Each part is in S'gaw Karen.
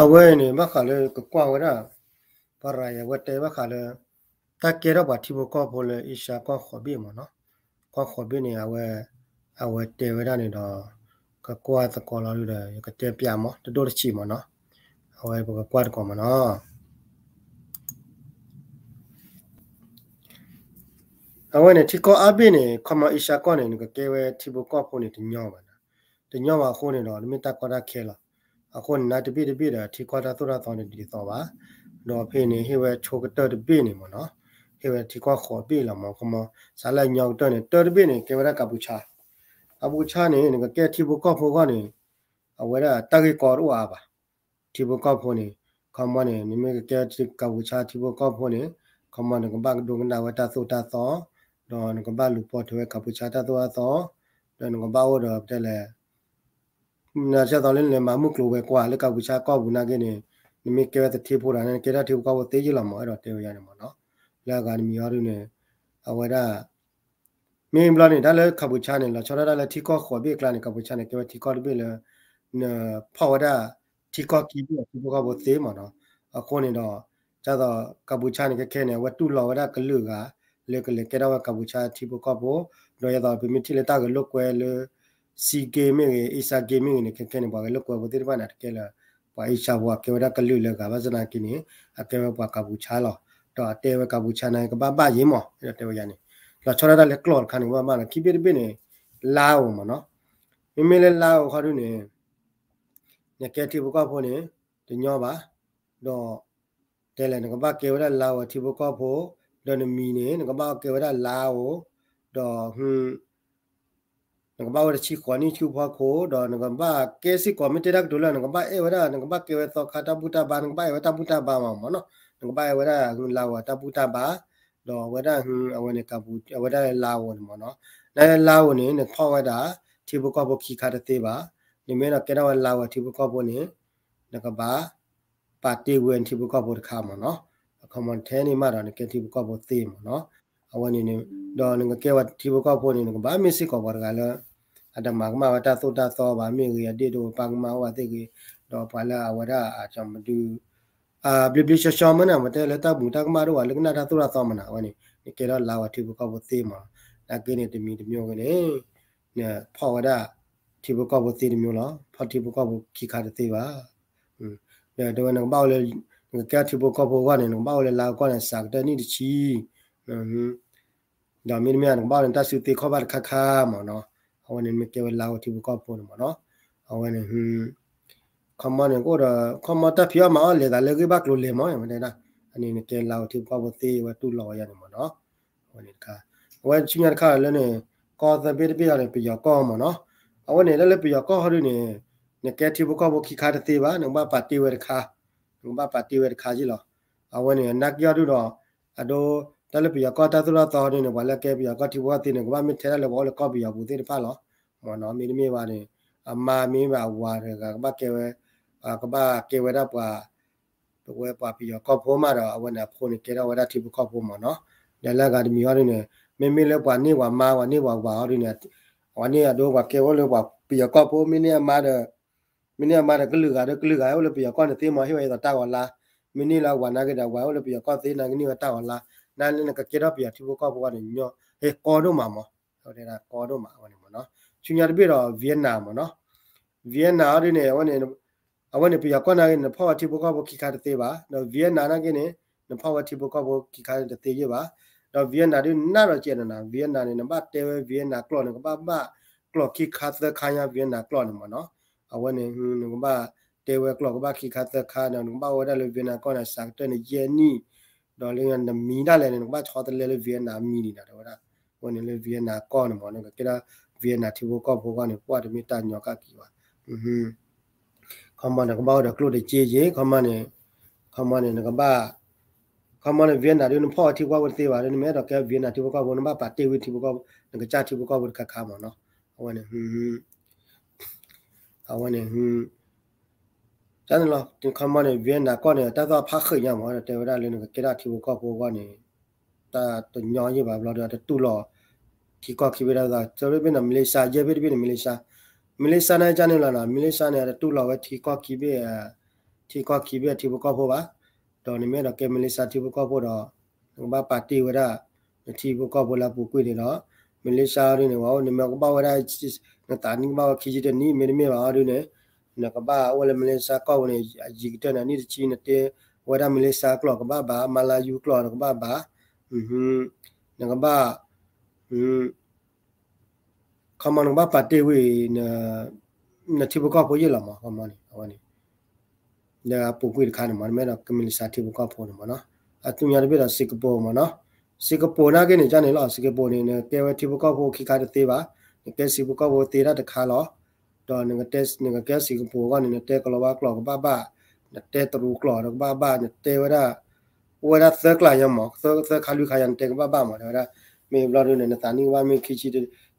အဝဲန့ၣ် ဘၣ်ဃးလၢကကွၢ်ဝဲဒၣ် ပရၤယၤဝဲတဲဘၣ်ဃးလၢ တၢ်ကဲထီၣ်ပှၤထံဖိကီၢ်ဖိလၢအ့ရှါကီၢ်ဃိးဘ့ၣ်မ့ၢ်နီၤ, ကီၢ်ဃိးဘ့ၣ်န့ၣ် အဝဲ အဝဲတဲဝဲဒၣ်န့ၣ်ဒီး ကကွၢ်သကိးလီၤဒီး ယကတဲပၠးမ့ၢ် တဒိၣ်တဆံးမ့ၢ်နီၤ, အဝဲပကကွၢ်သကိးမ့ၢ်နီၤ. အဝဲန့ၣ် ထံကီၢ်အါဘ့ၣ်န့ၣ် ခီမီအ့ရှါကီၢ်န့ၣ် နကကဲဝဲထံဖိကီၢ်ဖိန့ၣ် တညီဘၣ်, တညီဘၣ်အဃိန့ၣ်ဒီး တမ့ၢ်တၢ်ကီတၢ်ခဲလီၤ. အဃိန့ၣ် နတဘ့ၣ်တဘ့ၣ်ဒီး ထံကီၢ်တၢ်သိၣ်တၢ်သီန့ၣ် ဒ်သိးဘၣ်, ဒီးဖဲန့ၣ် ဟ့ၣ်ဝဲဆိကတၢၢ်တဘ့ၣ်န့ၣ်မ့ၢ်နီၤ, ဟ့ၣ်ဝဲထံကီၢ်ဃိးဘ့ၣ်လီၤမ့ၢ် ခီမီ, စးလၢအညီကတၢၢ်န့ၣ် တၢ်တဘ့ၣ်န့ၣ် ကဲဝဲဒၣ်ကၣ်ပူၤဆါ, ကၣ်ပူၤဆါန့ၣ် နကကဲထံဖိကီၢ်ဖိအဂီၢ်န့ၣ် အဝဲဒၣ်တၢ်ဂ့ၢ်ကီတအိၣ်အါဘၣ်. ထံဖိကီၢ်ဖိန့ၣ် ခီမီန့ၣ် နမ့ၢ်ကကဲကၣ်ပူၤဆါထံဖိကီၢ်ဖိန့ၣ် ခီမီ နကဘၣ်ကဒိကနၣ်ဝဲတၢ်သိၣ်တၢ်သီ, ဒီးနကဘၣ်လူၤပိာ်ထွဲဝဲကၣ်ပူၤဆါတၢ်သိၣ်တၢ်သီ, ဒီးနကဘၣ်အိၣ်ဒီးပတဲလဲၣ် နဆၢသီလၢနလဲၤမၤမုၢ်ကျိၤဝဲၤကွာ် လၢကၣ်ပူၤဆါကီၢ်ပူၤနာ်က့န့ၣ် နမ့ၢ်ကဲဝဲသထ့ဖိဒီး နကဲထီၣ်ထံဖိကီၢ်ဖိသ့ယ့ၢ်လီၤမ့ၢ် အဲၣ်ဒိးတဲဝဲယၤန့ၣ်မ့ၢ်နီၤ, လၢအဂၤတမံၤအီၤဒုန့ၣ် အဝဲဒၣ် မ့ၢ်ဘျီန့ၣ် တၢ်လၢကၣ်ပူၤဆါန့ၣ် လီၤဆီဒၣ်တၢ်လၢထံကီၢ်ဃိးဘ့ၣ်အကျါန့ၣ် ကၣ်ပူၤဆါန့ၣ် ကဲဝဲထံကီၢ်တဘ့ၣ်လၢ နဖီၣ်ဝဲဒၣ် ထံကီၢ်ခံဘ့ၣ်အထံဖိကီၢ်ဖိသ့မ့ၢ်နီၤ, အဃိန့ၣ်ဒီး ဒ်သိးကၣ်ပူၤဆါန့ၣ် ခဲခဲန့ၣ် အဝဲတူၢ်လိာ်ဝဲဒၣ်ကလုာ်ဂၤ လၢကလဲၤကဲထီၣ်ဝဲကၣ်ပူၤဆါထံဖိကီၢ်ဖိ, ဒီးဒ်သိးပမ့ၢ်ထံၣ်လၢတၢ်ဂဲၤလိာ်ကွဲလၢ Sea Games မ့ၢ်ဂ့ၤ Asian Games မ့ၢ်ဂ့ၤန့ၣ် ခဲခဲန့ၣ် ပှၤဂဲၤလိာ်ကွဲဖိသ့ၣ်တဖၣ်န့ၣ် တကဲလၢ ပှၤအ့ရှါဖိအကဲဝဲဒၣ်ကလုာ်လၢဂၤ ဘၣ်ဆၣ်သနာ်က့န့ၣ် အကဲဝဲပှၤကၣ်ပူၤဆါလီၤ, ဒီးအတဲဝဲကၣ်ပူၤဆါန့ၣ် ကဘၣ်ဘၣ်ယ့ၢ်မး အဲၣ်ဒိးတဲဝဲယၤန့ၣ်, လီၤဆီဒၣ်တၢ်လၢကျိာ်တခါန့ၣ် ကဘၣ်ဘၣ်လီၤ ခံဘ့ၣ်တဘ့ၣ်န့ၣ် လါအိၣ်မ့ၢ်နီၤ, မ့မ့ၢ်လၢလါအိၣ်ခီဒုန့ၣ် နကဲထံဖိကီၢ်ဖိန့ၣ် တညီဘၣ်, ဒီး တဲလဲၣ် နကဘၣ်ကဲဝဲဒၣ်လါအိၣ်ထံဖိကီၢ်ဖိ, ဒီးနမံၤန့ၣ် နကဘၣ်ကဲဝဲဒၣ်လါအိၣ်, ဒီး နကဘၣ်အိၣ်တဆံဃိးနံၣ်ဆူဖီခိၣ်, ဒီးနကဘၣ်ကဲစ့ၢ်ကီး မ့ၢ်တဲတၢ်ကတိၤလၢ နကဘၣ်အဲၣ်ဝဲဒၣ် နကဘၣ်ကဲဝဲသီခါတၢ်ဘူၣ်တၢ်ဘါ နကဘၣ်အဲၣ်ဝဲတၢ်ဘူၣ်တၢ်ဘါမးမ့ၢ်နီၤ, နကဘၣ်အဲၣ်ဝဲဒၣ်လါအိၣ်တၢ်ဘူၣ်တၢ်ဘါ, ဒီးအဝဲဒၣ် အဝဲန့ၣ် အဝဲဒၣ်လါအိၣ်န့ၣ်မ့ၢ်နီၤ, နလါအိၣ်န့ၣ် နဖီၣ်ဝဲဒၣ် ထံဖိကီၢ်ဖိခံခါတသ့ဘၣ်, နမ့ၢ်အဲၣ်ဒိးကဲထီၣ်ဝဲလါအိၣ်ထံဖိကီၢ်ဖိန့ၣ် နကဘၣ် ပာ်တ့ၢ်ဝဲနထံဖိကီၢ်ဖိတခါမ့ၢ်နီၤ, အခီမီထဲန့ၣ်မးဒီး နကဲထံဖိကီၢ်ဖိသ့မ့ၢ်နီၤ, အဝဲန့ၣ် ဒီးနကကဲဝဲထံဖိကီၢ်ဖိန့ၣ် နကဘၣ်မ့ၢ်စ့ၢ်ကီးပှၤတဂၤလၢ အတမၤကမၣ်ဝဲတၢ်သိၣ်တၢ်သီဘၣ် မ့ၢ်ဂ့ၤ အဒ့ၣ်ဒိၣ်ပၢ်ကမၣ်အိၣ်ဘၣ်သ့ၣ်ဂ့ၤ, ဒီးပှၤလၢအဝဲဒၣ်အကမဒု ဘျ့ဘျ့ဆှီဆှီမ့ၢ်န့ၣ် မ့ၢ်တဲလၢတၢ်မူတၢ်ကမၣ်ဒိၣ်ဘၣ် လၢကနၣ်တၢ်သိၣ်တၢ်သီမ့ၢ်န့ၣ် အဝဲန့ၣ် နကဲထီၣ်လါအိၣ်ထံဖိကီၢ်ဖိသ့မ့ၢ်နီၤ, နာ်က့န့ၣ် တမံၤတမံၤဂ့ၤန့ၣ် နဖီၣ်ဝဲဒၣ် ထံဖိကီၢ်ဖိသ့တမံၤလီၤ, ဖီၣ်ထံဖိကီၢ်ဖိခံခါတသ့ဘၣ်, ဒီးတဲဝဲနကဘၣ်အိၣ်လၢ နကကဲထံဖိကီၢ်ဖိအဂီၢ်န့ၣ် နကဘၣ်အိၣ်လၢလါအိၣ်ကီၢ်န့ၣ် စှၤကတၢၢ်နံၣ်တဆံ, ဒီးမ့တမ့ၢ် နကဘၣ်အိၣ်လၢတၢ်စုသ့ခီၣ်ဘၣ်တခါခါမ့ၢ်နီၤ, အဝဲန့ၣ်မ့ၢ်ကဲဝဲလါအိၣ်ထံဖိကီၢ်ဖိန့ၣ်မ့ၢ်နီၤ, အဝဲန့ၣ် ခီမီန့ၣ် ကအိၣ်ဒီး ခီမီတၢ်ဖံးအီၣ်မၤအီၣ်လဲၤသးလၢဂ့ၢ်ဘၣ်ကျိၤလဲၤမ့ၢ် မ့ၢ်တဲဒၣ်, အန့ၣ်နကဲလါအိၣ်ထံဖိကီၢ်ဖိသ့ဝဲတူၢ်လိာ်ဝဲယၤန့ၣ်မ့ၢ်နီၤ, အဝဲန့ၣ်တခါ, အဝဲဆူညါတခါလၢန့ၣ် ကီၢ်သၢဘ့ၣ်တဘ့ၣ်အီၤန့ၣ် ပယီၤကီၢ်မ့ၢ်နီၤ, အဝဲန့ၣ် တၢ်လၢပယီၤကီၢ်ဟီဒုန့ၣ် နကဲထံဖိကီၢ်ဖိခံခါတသ့ဘၣ် နကဘၣ်ပာ်တ့ၢ်ဝဲတခါ, နကဘၣ်ပာ်တ့ၢ်ဝဲတခါက့လီၤ, အဝဲန့ၣ် အနာ်က့အီၤဒုဒီး အဒိ တၢ်လၢပယီၤကီၢ်တၢ်သိၣ်တၢ်သီဟီဒုန့ၣ် ပှၤလၢကဲပယီၤကီၢ်ထံဖိကီၢ်ဖိသ့န့ၣ် ကဘၣ်မ့ၢ်ထဲဒၣ်လၢပှၤအိၣ်လၢကီၢ်ပယီၤပူၤသ့ၣ်တဖၣ်လီၤ, မ့ၢ်နီၤ မ့တမ့ၢ်ဘၣ်န့ၣ် အမါမ့ၢ်ဘၣ်အဝၤတဂၤကဘၣ်ကဲဝဲ ကဘၣ်ကဲဝဲဒၣ်ပှၤ ပဝဲပှၤပယီၤကီၢ်ဖိမးဒီး အဝဲန့ၣ်အဖိန့ၣ်ကဲထီၣ်ဝဲဒၣ်ထံဖိကီၢ်ဖိမ့ၢ်နီၤ, ဒီးလၢအဂၤတမံၤဟီဒုန့ၣ် မ့မ့ၢ်လၢပှၤန့ၢ်ပှၤမါ ပှၤန့ၢ်ပှၤဝၤဟီဒုန့ၣ် အဝဲန့ၢ်အဒိပှၤကဲဝဲလၢပှၤပယီၤကီၢ်ဖိ မ့ၢ်န့ၢ်အမါဒီး မ့ၢ်န့ၢ်အမါဒီးကလုာ်ဂၤဒီးကလုာ်ဂၤအိၣ်လၢပယီၤကီၢ်န့ၣ်သ့မ့ၢ် ဟ့ၣ်ဝဲအသးတၢ်ဂီၤလါ, မ့ၢ်န့ၢ်လၢအဝၤနာ်က့ဒီး အဝၤအိၣ်လၢပယီၤကီၢ်သ့နာ်က့န့ၢ်ဝဲတၢ်ဂီၤလါ, နာ်လၢနကကဲထီၣ်ပယီၤထံဖိကီၢ်ဖိန့ၣ် ညီ ဟဲကီဒိၣ်မးမ့ၢ် အဝဲဒၣ်ကီဒိၣ်မး အဝဲန့ၣ်မ့ၢ်နီၤ, ဆူညါတဘ့ၣ်ဒီး Vietnam မ့ၢ်နီၤ, Vietnam အီၤဒုန့ၣ် အဝဲန့ၣ် အဝဲန့ၣ်ပယီၤကီၢ်နာ်က့ နဖီၣ်ဝဲထံဖိကီၢ်ဖိခံခါတသ့ဘၣ်, ဒီး Vietnam နာ်က့န့ၣ် နဖီၣ်ဝဲထံဖိကီၢ်ဖိခံခါတသ့ယ့ၢ်ဘၣ်, ဒီး Vietnam ဒုနးဒီးကဲနီၤနီၤ, Vietnam န့ၣ် နဘၣ်တဲဝဲ Vietnam ကျိာ်န့ၣ် ကဘၣ်ဘၣ်ကျိာ်ခံခါသၢခါညါ Vietnam ကျိာ်န့ၣ်မ့ၢ်နီၤ, အဝဲန့ၣ် နကဘၣ်တဲဝဲကျိာ်ကဘၣ်ခံခါသၢခါဒီး နကဘၣ်အိၣ်ဝဲဒၣ်လၢ Vietnam ကီၢ်န့ၣ် စှၤကတၢၢ်န့ၣ်ယဲၢ်နံၣ်, ဒီးလၢနမံၤဒၣ်လဲာ်န့ၣ် နကဘၣ်ဆီတလဲလၢ Vietnam မံၤန့ၣ်ဒီး တဲဝဲဒၣ် အဝဲန့ၣ်လၢ Vietnam ကီၢ်န့ၣ်မ့ၢ် နကကဲဒၣ် Vietnam ထံဖိကီၢ်ဖိအဂီၢ်န့ၣ် ပှၢ်တမ့ၢ်တၢ်ညီကၣ်က့ၤဘၣ်, ခီမီန့ၣ် ကဘၣ်အိၣ်ဒီးကျိာ်တက့ၢ်က့ၢ် ခီမီန့ၣ်, ခီမီန့ၣ် နကဘၣ် ခီမီန့ၣ် Vietnam ဒု နဖီၣ်ဝဲထံဖိကီၢ်ဖိတသ့ဘၣ်ဒီး နမ့ၢ်အဲၣ်ဒိးကဲ Vietnam ထံဖိကီၢ်ဖိ နဘၣ်ပာ်တ့ၢ်ဝံထံဖိကီၢ်ဖိ နကစၢ်ထံဖိကီၢ်ဖိတခါခါမ့ၢ်နီၤ, အဝဲန့ၣ် အဝဲန့ၣ် တၢ်န့ၣ်လီၤ, ခီမီန့ၣ် Vietnam ကီၢ်န့ၣ် တၢ်သီၣ်ဖးဃုာ်ညါမ့ၢ် တဲဝဲဒၣ်လၢနကကဲဒၣ်ထံဖိကီၢ်ဖိအဂီၢ်န့ၣ် တၢ်တညီယ့ၢ်ဘၣ်ဘျီဒီး တတူၢ်လိာ် ထံကီၢ်ခံဘ့ၣ်တၢ်သီၣ် တဘ့ၣ်ဘ့ၣ်န့ၣ် Malaysia ယဲၢ်ဘ့ၣ်တဘ့ၣ်န့ၣ် Malaysia, Malaysia န့ၣ် ကန့ၣ်လီၤနီၤ, Malaysia န့ၣ် တတူၢ်လိာ်ဝဲထံကီၢ်ခံဘ့ၣ် ထံ ထံကီၢ်ခံဘ့ၣ်ထံဖိကီၢ်ဖိဘၣ်, ဒီးနမ့ၢ်အဲၣ်ဒိးကဲမလ့ၡါထံဖိကီၢ်ဖိဒီး နကဘၣ်ပာ်တ့ၢ်ဝဲဒၣ် နထံဖိကီၢ်ဖိလၢအပူၤကွံာ်န့ၣ်ဒီး မလ့ၡါဒ်န့ၣ် ဝဲနမ့ၢ်ကဘၣ်ဝဲဒၣ် နသးနံၣ်ကဘၣ်ဝဲခံဆံတနံၣ် မ့တမ့ၢ်ဘၣ်အီၤဒ်န့ၣ် နကဘၣ်အိၣ်လၢမလ့ၡါကီၢ်ပူၤန့ၣ် အယံၤကတၢၢ်န့ၣ် နံၣ်တဆံ နတဲဝဲဒၣ်မလ့ၡါကျိာ်ကဘၣ်ဘၣ်, မလါယူကျိာ်နကဘၣ်ဘၣ်, နကဘၣ် ခီမီ နကဘၣ်ပာ်တ့ၢ်ဝဲ နထံဖိကီၢ်ဖိယ့ၢ်လီၤမး ခီမီန့ၣ် အဝဲန့ၣ် လၢအပူၤကွံာ်တခါန့ၣ်မး နမ့ၢ်အဲၣ်ဒိးကဲမလ့ၡါထံဖိကီၢ်ဖိန့ၣ်မးနီၤ. အသူၣ်ညါတဘ့ၣ်ဒီး စ့ၣ်ကပူၤမးနီၤ. စ့ၣ်ကပူၤနာ်က့န့ၣ် ကန့ၣ်လီၤ စ့ၣ်ကပူၤန့ၣ် နကဲဝဲထံဖိကီၢ်ဖိခံခါတသ့ဘၣ်, နကဲစ့ၣ်ကပူၤကီၢ်ဖိသ့ဒၣ်တခါလီၤ. ဒီးနကတဲ နကကဲစ့ၣ်ကပူၤအဂီၢ်န့ၣ် နတဲကလီၤဝါကျိာ်ကဘၣ်ဘၣ်, နတဲတရူးကျိာ်ဒီးကဘၣ်ဘၣ်, နတဲဝဲဒၣ် အိၣ်ဝဲဒၣ်သၢကျါညါမး သၢခါလွံၢ်ခါယါ နတဲကဘၣ်ဘၣ်မး တဲဝဲဒၣ်. မ့ၢ်ဘျီဒုန့ၣ် နသးနံၣ်ကဘၣ်မ့ၢ်ခံဆံ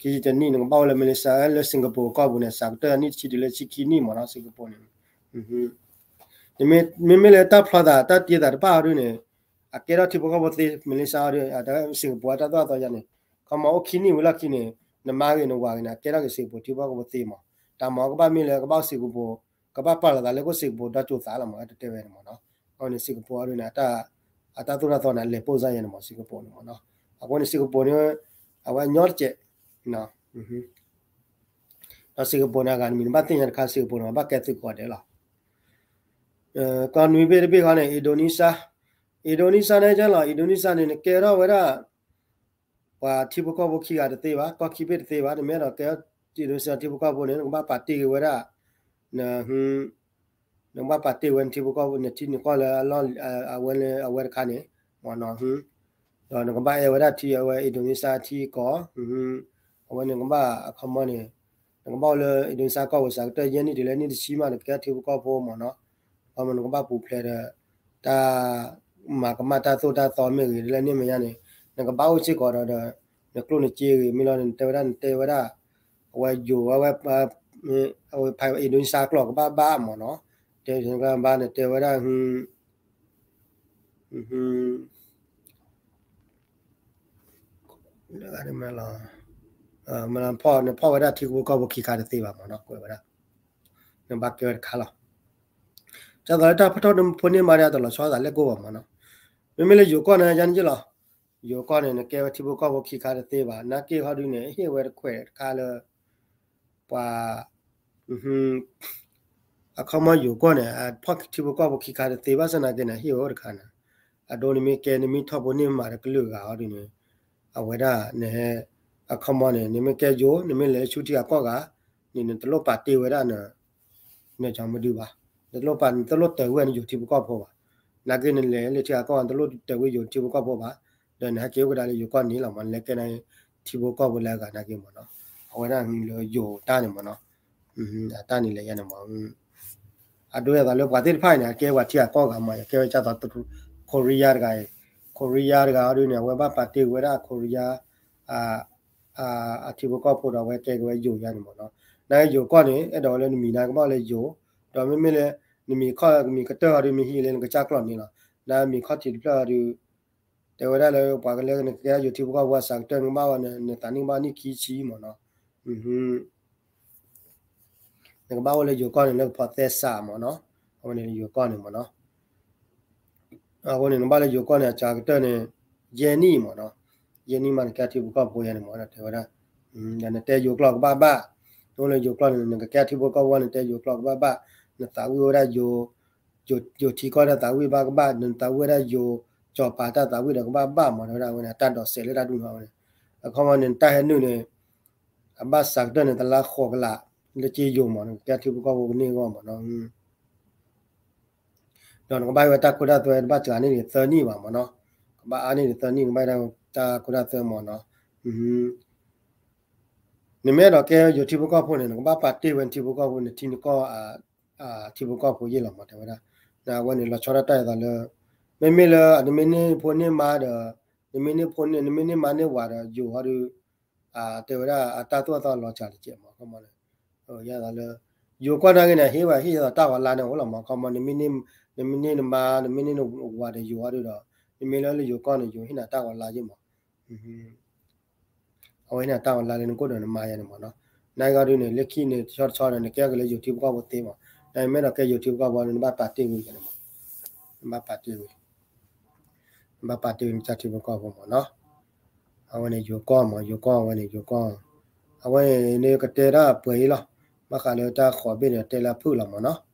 ခံဆံတနံၣ် နကဘၣ်အိၣ်လၢမလ့ၡါ လၢစ့ၣ်ကပူၤကီၢ်ပူၤန့ၣ် စးကတၢၢ်နံၣ်တဆံတုၤလၢဆံခံနံၣ်မးနီၤ စ့ၣ်ကပူၤန့ၣ် မ့မ့ၢ်လၢတၢ်ဖျီသး တၢ်တ့သးတဖၣ်အီၤဒုန့ၣ် အကဲထီၣ်ထံဖိကီၢ်ဖိသ့ မလ့ၡါအီၤဒု စ့ၣ်ကပူၤအတၢ်သိၣ်တၢ်သီယါန့ၣ် ခီမီအိၣ်ခံနံၣ်ဝံၤလီၢ်ခံန့ၣ် နမါဂ့ၤနဝၤဂ့ၤန့ၣ် အကဲထီၣ်က့ၤစ့ၣ်ကပူၤထံဖိကီၢ်ဖိသ့မး. တၢ်မၤကဘၣ်မ့ၢ်လၢကဘၣ်အိၣ်စ့ၣ်ကပူၤ ကဘၣ်ပာ်လီၤသးလၢကအိၣ်စ့ၣ်ကပူၤဒီးကၠိသးလီၤမး တတဲဝဲန့ၣ်မးနီၤ. အဝဲန့ၣ်စ့ၣ်ကပူၤအီၤဒုန့ၣ် အတၢ်သိၣ်တၢ်သီန့ၣ် အလဲၤပိၢ်စၢ်ယါန့ၣ်မး စ့ၣ်ကပူၤန့ၣ်မးနီၤ. အဃိန့ၣ်စ့ၣ်ကပူၤန့ၣ် အဝဲညီတစဲး ဒီးစ့ၣ်ကပူၤန့ၣ် အဂၤတမံၤ နဘၣ်သ့ၣ်ညါတခါ စ့ၣ်ကပူၤန့ၣ် ဘၣ်ကဲသုးကိးဂၤဒဲးလီၤ. ကီၢ်နွံဘ့ၣ်တဘ့ၣ်ဃီန့ၣ် အံၤဒိနံၡါ, အံၤဒိနံၡါန့ၣ်ကဲလီၤ အံၤဒိနံၡါန့ၣ် နကဲထီၣ်ဝဲဒၣ် ပှၤထံဖိကီၢ်ဖိခံဂၤတသ့ဘၣ် ကီၢ်ခံဘ့ၣ်တသ့ဘၣ် နမ့ၢ်အဲၣ်ဒိးကဲ အံၤဒိနံၡါထံဖိကီၢ်ဖိန့ၣ် နကဘၣ်ပာ်တ့ၢ်က့ၤဝဲဒၣ် န နကဘၣ်ပာ်တ့ၢ်ဝဲနထံဖိကီၢ်ဖိ နထံနကီၢ်လၢအလီၢ် အဝဲလၢအဝဲတခါန့ၣ် မ့ၢ်နီၤ. ဒီးနကဘၣ်အဲၣ်ဝဲဒၣ်ထံအဝဲအံၤဒိနံၡါထံကီၢ် အဝဲန့ၣ်ကဘၣ်အခီမီန့ၣ် နကဘၣ်အိၣ်လၢအံၤဒိနံၡါကီၢ်ပူၤစးကတၢၢ်ယဲၢ်နံၣ်တုၤလၢနံၣ်တဆံမး နကဲထံဖိကီၢ်ဖိမ့ၢ်နီၤ. အခီမီနကဘၣ်ပူၤဖျဲးဒီး တၢ်မၤကမၣ်တၢ်သိၣ်တၢ်သီမ့ၢ်ဂ့ၤ လၢန့ၣ်မဲာ်ညါန့ၣ် နကဘၣ်အိၣ်စ့ၢ်ကီးဒီး နကျိၣ်နစ့ဂ့ၤ မ့ၢ်လီၤန့ၣ် နတဲဝဲဒၣ် နတဲဝဲဒၣ် အဝဲယိၤဝဲ အဝဲဖဲအံၤဒိနံၡါကျိာ်ကဘၣ်ဘၣ်မ့ၢ်နီၤ. တဲကဘၣ်နတဲဝဲဒၣ် လၢဂၤမ့ၢ်လီၤ နဖီၣ်ဝဲဒၣ်ထံဖိကီၢ်ဖိခံခါတသ့ဘၣ်မ့ၢ်နီၤ ကွဲးဝဲဒၣ် နဘၣ်ကဲဝဲတခါလီၤ. ဒ်သိးလၢတၢ်ဖီၣ်ထီၣ်ဖိန့ၢ်မါဒ်အတလီၤဆီသးလဲၣ်ကိၢ်ဘၣ်မ့ၢ်နီၤ. မ့မ့ၢ်လၢယိၤကီၢ်န့ၣ် ယါန့ၣ်ယ့ၢ်လီၤ. ယိၤကီၢ်န့ၣ် နကဲဝဲထံဖိကီၢ်ဖိခံခါတသ့ဘၣ် နာ်က့ဟီဒုန့ၣ် ဟ့ၣ်ဝဲတခွဲးတခါလၢ ပှၤ အခီမီယိၤကီၢ်န့ၣ် အဖီၣ်ထံဖိကီၢ်ဖိခံခါတသ့ဘၣ်ဆၣ်နာ်က့န့ၣ် ဟ့ၣ်ဝဲအိၣ်တခါန့ၣ် အဒိနမ့ၢ်ကဲ နမ့ၢ်ထီၣ်ဖိန့ၢ်မါတကလုာ်ဂၤဟီဒုန့ၣ် အဝဲဒၣ်န့ၣ် အခီမီန့ၣ် နမ့ၢ်ကဲယိၤ နမ့ၢ်လဲၤလၢဆူထံဂၤကီၢ်ဂၤန့ၣ် နတလိၣ်ပာ်တ့ၢ်ဝဲဒၣ် နကမဒုဘၣ် နတလိၣ်ပာ် နတလိၣ်တၢၤဝဲနယိၤထံဖိကီၢ်ဖိဘၣ်. နာ်က့နလဲၤလၢထံဂၤကီၢ်ဂၤ နတလိၣ်တၢၤဝဲယိၤထံဖိကီၢ်ဖိဘၣ်. ဒီးနဟဲက့ၤအိၣ်ကဒါလၢယိၤကီၢ်န့ၣ်လီၤမး နလဲၤကဲနၤထံဖိကီၢ်ဖိလၢအဂၤနာ်က့မ့ၢ်နီၤ. အဝဲဒၣ်လၢယိၤတၢ်န့ၣ်မ့ၢ်နီၤ အတၢ်န့ၣ်လဲၤယါန့ၣ်မ့ၢ် အဒိအသိးလၢပှၤသ့ၣ်တဖၣ်အံၤန့ၣ် အကဲပှၤထံဂၤကီၢ်ဂၤမး ယကဲဝဲကၢ်သိး ခိရံယါတဂၤအံၤ ခိရံယါတဂၤအီၤဒုန့ၣ် အဝဲဘၣ်ပာ်တ့ၢ်ဝဲဒၣ်ခိရံယါ အထံဖိကီၢ်ဖိဒီးအဝဲကဲက့ၤဝဲယိၤယါန့ၣ်မ့ၢ်နီၤ. နာ်က့ယိၤကီၢ်န့ၣ် အဲၣ်ဒိးဝဲလၢနမံၤနာ်က့ဘၣ်လၢယိၤ ဒီးမ့မ့ၢ်လၢ နမံၤခီၣ်မံၤကတၢၢ်အီၤဒု မ့ၢ်ဟံးလၢနကစၢ်ကျီၢ်န့ၣ်လီၤ. နမံၤခီၣ်ထံးတဖျၢၣ်အီၤဒု တဲဝဲဒၣ်လၢပှၤကလၢနကဲယိၤထံဖိကီၢ်ဖိအစးကတၢၢ်နကဘၣ်ဝဲ နသးနံၣ်ကဘၣ်နံၣ်ခံဆံမ့ၢ်နီၤ. နကဘၣ်အိၣ်လၢယိၤကီၢ်န့ၣ်လၢကဖီသဲစးမ့ၢ်နီၤ. အဝဲန့ၣ်ယိၤကီၢ်န့ၣ်မ့ၢ်နီၤ. အဃိန့ၣ် နဘၣ်လၢယိၤကီၢ်န့ၣ် အစးကတၢၢ်န့ၣ် ယဲၢ်နံၣ်မ့ၢ်နီၤ. ယဲၢ်နံၣ်မး နကဲထံဖိကီၢ်ဖိယါန့ၣ်မ့ၢ်နီၤ တဲဝဲဒၣ် နတဲယိၤကျိာ်ကဘၣ်ဘၣ်. နအိၣ်လၢယိၤကျိာ်န့ၣ် နကကဲထံဖိကီၢ်ဖိန့ၣ် နတဲယိၤကျိာ်ကဘၣ်ဘၣ်. နသးဝံၣ်ဝဲဒၣ်ယိၤ ယိၤထံကီၢ်တၢ်သးဝံၣ်ဘၣ်ကဘၣ်, နသးဝံၣ်ဝဲဒၣ်ယိၤစီၤပၤတၢ်သးဝံၣ်ဒီးကဘၣ်ဘၣ်မ့ၢ်နီၤ. တဲဝဲဒၣ်အဝဲန့ၣ် အတၢ်ဒိးစဲးလၢတၢ်ဒူၣ်န့ၣ်ဝဲန့ၣ်. အခီပညီန့ၣ် နတၢ်ဟဲနုာ်န့ၣ် အဘၣ်စးကတၢၢ်န့ၣ် တလါဃိးကလး လၢက့ယိၤမ့ၢ်နီၤ, နကဲထံဖိကီၢ်ဖိကန့ၢ်အဂီၢ်မ့ၢ်နီၤ. ဒီးနကဘၣ်ဝဲတၢ်ခိတၢ်သွဲ တဘၣ်စှၤန့ၢ်ဒံးသၢနံၣ်ဘၣ်မ့ၢ်နီၤ, ကဘၣ်အါန့ၢ်ဒံးသၢနံၣ် နကဘၣ်ဝဲတၢ်ခိတၢ်သွဲမ့ၢ်နီၤ. နမ့ၢ်အဲၣ်ဒိးကဲယိၤထံဖိကီၢ်ဖိန့ၣ် နကဘၣ်ပာ်တ့ၢ်ဝဲနထံဖိကီၢ်ဖိ နထံနကီၢ် ထံဖိကီၢ်ဖိယ့ၢ်လီၤမ့ၢ် တဲဝဲဒၣ်. အဝဲန့ၣ်လီၤဆီဒၣ်တၢ်အသးလၢ မ့မ့ၢ်လၢ နမ့ၢ်န့ၢ်ဖိန့ၢ်မါဒီး နမ့ၢ်န့ၢ်ဖိန့ၢ် နမ့ၢ်န့ၢ်မါန့ၢ်ဝၤဒီးယိၤဟီဒီး တဲဝဲဒၣ်အတၢ်သိၣ်အသီလီၤစှၤတကဲးမ့ၢ် ခီမ့ၢ်န့ၣ် ယသးလၢ ယိၤကီၢ်နာ်က့န့ၣ် ဟ့ၣ်ဝဲဟ့ၣ်ယသးတၢ်ဂီၤလါန့ၣ်အိၣ်လီၤမ့ၢ် ခီမ့ၢ် နမ့ၢ်န့ၢ်နမါ နမ့ၢ်န့ၢ်နဝၤဒီးယိၤဟီဒီး နမ့ၢ်လၢလၢယိၤကီၢ်န့ၣ် ယိၤဟ့ၣ်နၤတၢ်ဂီၤလါယ့ၢ်မ့ၢ် အဝဲဟ့ၣ်နၤတၢ်ဂီၤလါလၢနကိၣ်ဒီးနမါယါန့ၣ်မ့ၢ်နီၤ. နာ်က့အီၤဒုန့ၣ် လၢခံန့ၣ် တဆီတဆီဒီး နကဲက့ၤလၢယိၤထံဖိကီၢ်ဖိသ့မ့ၢ် တၢ်အံၤမ့ၢ်ဒီးကဲယိၤထံဖိကီၢ်ဖိန့ၣ် နဘၣ်ပာ်တ့ၢ်ဝံၤန့ၣ်မး, နဘၣ်ပာ်တ့ၢ်ဝံၤ, နဘၣ်ပာ်တ့ၢ်ဝံၤနကၢ်ထံဖိကီၢ်ဖိမးနီၤ. အဝဲန့ၣ်ယိၤကီၢ်မး, ယိၤကီၢ်ဝဲန့ၣ်ယိၤကီၢ်, အဝဲန့ၣ်နကတဲတၢ်ပှဲၤအံၤလီၤ. ဘၣ်ဃးလၢတၢ်ဃိးဘ့ၣ်န့ၣ် တဲလၢအဖုၣ်လီၤမးနီၤ.